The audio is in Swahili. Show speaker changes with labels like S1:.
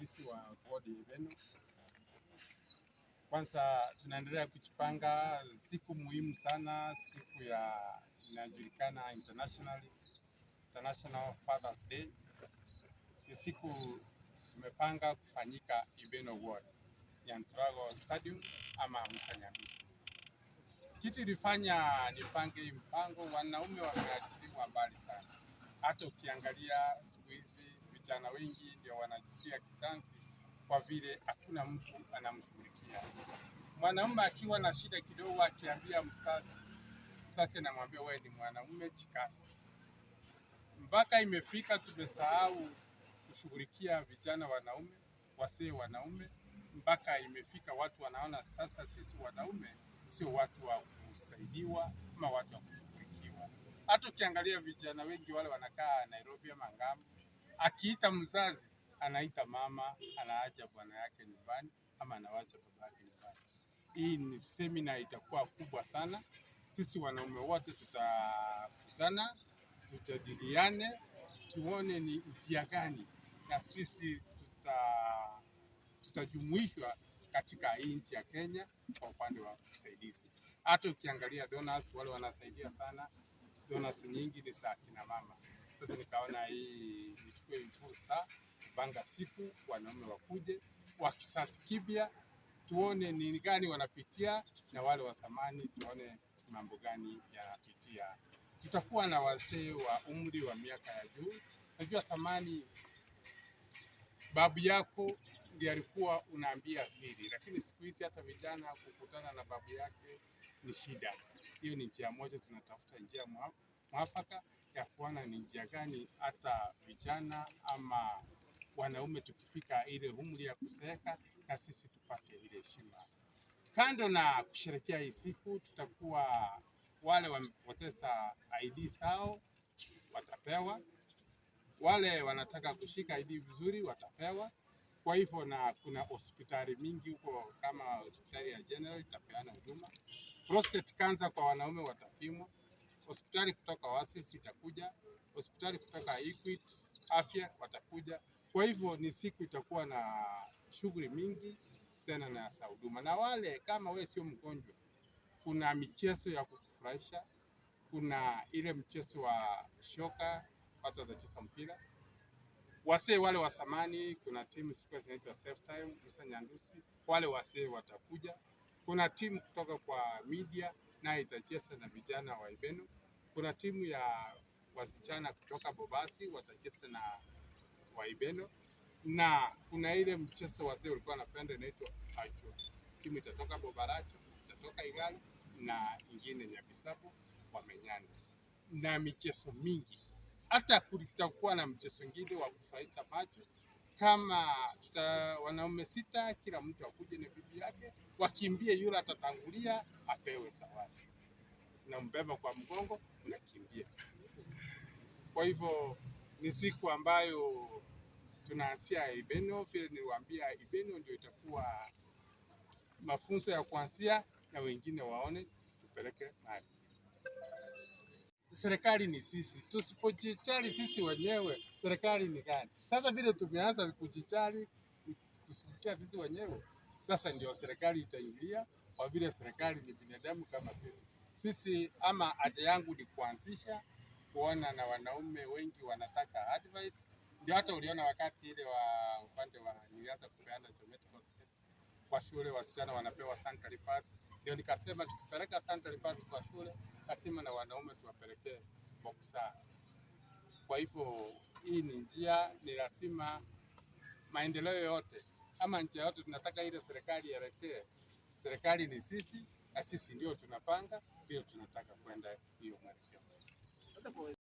S1: Nyandusi wa wodi Ibeno. Kwanza tunaendelea kujipanga, siku muhimu sana, siku ya inajulikana internationally, International Fathers Day. Ni siku tumepanga kufanyika Ibeno Ward, Nyanturago Stadium ama Musa Nyandusi. Kitu ilifanya nipange hii mpango, wanaume wameachiliwa mbali sana. Hata ukiangalia siku hizi vijana wengi ndio wanajitia kitanzi kwa vile hakuna mtu anamshughulikia. Mwanaume akiwa na shida kidogo, akiambia mzazi, mzazi anamwambia wewe ni mwanaume, jikaze. Mpaka imefika tumesahau kushughulikia vijana wanaume, wasee wanaume, mpaka imefika watu wanaona sasa sisi wanaume sio watu wa kusaidiwa ama watu wa kushughulikiwa. Hata ukiangalia vijana wengi wale wanakaa Nairobi ama Ngamo, akiita mzazi anaita mama, anaacha bwana yake nyumbani ama anawacha baba yake nyumbani. Hii ni semina itakuwa kubwa sana. Sisi wanaume wote tutakutana, tujadiliane, tuone ni njia gani na sisi tutajumuishwa katika hii nchi ya Kenya kwa upande wa usaidizi. Hata ukiangalia donors wale wanasaidia sana, donors nyingi ni za kina mama. Sasa nikaona hii nichukue hii fursa kupanga siku wanaume wakuje wa kizazi kipya, tuone ni gani wanapitia na wale wa zamani tuone mambo gani yanapitia. Tutakuwa na wazee wa umri wa miaka ya juu. Najua zamani babu yako ndiye alikuwa unaambia siri, lakini siku hizi hata vijana kukutana na babu yake ni shida. Hiyo ni njia moja, tunatafuta njia mwafaka ya kuona ni njia gani hata vijana ama wanaume tukifika ile umri ya kuzeeka na sisi tupate ile heshima. Kando na kusherehekea hii siku, tutakuwa wale wamepoteza ID zao watapewa, wale wanataka kushika ID vizuri watapewa. Kwa hivyo na kuna hospitali mingi huko kama hospitali ya General itapeana huduma. Prostate cancer kwa wanaume watapimwa. Hospitali kutoka Oasis itakuja, hospitali kutoka Equity Afya watakuja. Kwa hivyo ni siku itakuwa na shughuli mingi tena na za huduma. Na wale kama we sio mgonjwa, kuna michezo ya kukufurahisha, kuna ile mchezo wa shoka, watu watacheza mpira. Wasee wale wa zamani, kuna timu zilikuwa zinaitwa Safe Time, Musa Nyandusi, wale wasee watakuja. Kuna timu kutoka kwa media naye itacheza na vijana wa Ibeno. Kuna timu ya wasichana kutoka Bobasi watacheza na Waibeno, na kuna ile mchezo wazee walikuwa wanapenda inaitwa Achwa. Timu itatoka Bobaracho, itatoka Igalo na ingine Nyabisabu wamenyana, na michezo mingi. Hata kutakuwa na mchezo mwingine wa kufurahisha macho kama tuta, wanaume sita, kila mtu akuje na bibi yake, wakimbie, yule atatangulia apewe zawadi, na mbeba kwa mgongo unakimbia. Kwa hivyo ni siku ambayo tunaanzia Ibeno, vile niliwaambia, Ibeno ndio itakuwa mafunzo ya kuanzia na wengine waone tupeleke mahali. Serikali ni sisi, tusipojijali sisi wenyewe, serikali ni gani? Sasa vile tumeanza kujijali, kushughulikia sisi wenyewe, sasa ndio serikali itaingilia, kwa vile serikali ni binadamu kama sisi. Sisi ama haja yangu ni kuanzisha kuona na wanaume wengi wanataka advice. Ndio hata uliona wakati ile wa upande wa nilianza kupeana geometrical set kwa shule, wasichana wanapewa sanitary pads. Ndio nikasema tukipeleka sanitary pads kwa shule, lazima na wanaume tuwapelekee boxer. Kwa hivyo hii ni njia, ni lazima maendeleo yote ama njia yote tunataka ile serikali ielekee. Serikali ni sisi na sisi ndio tunapanga vile tunataka kwenda hiyo mwelekeo.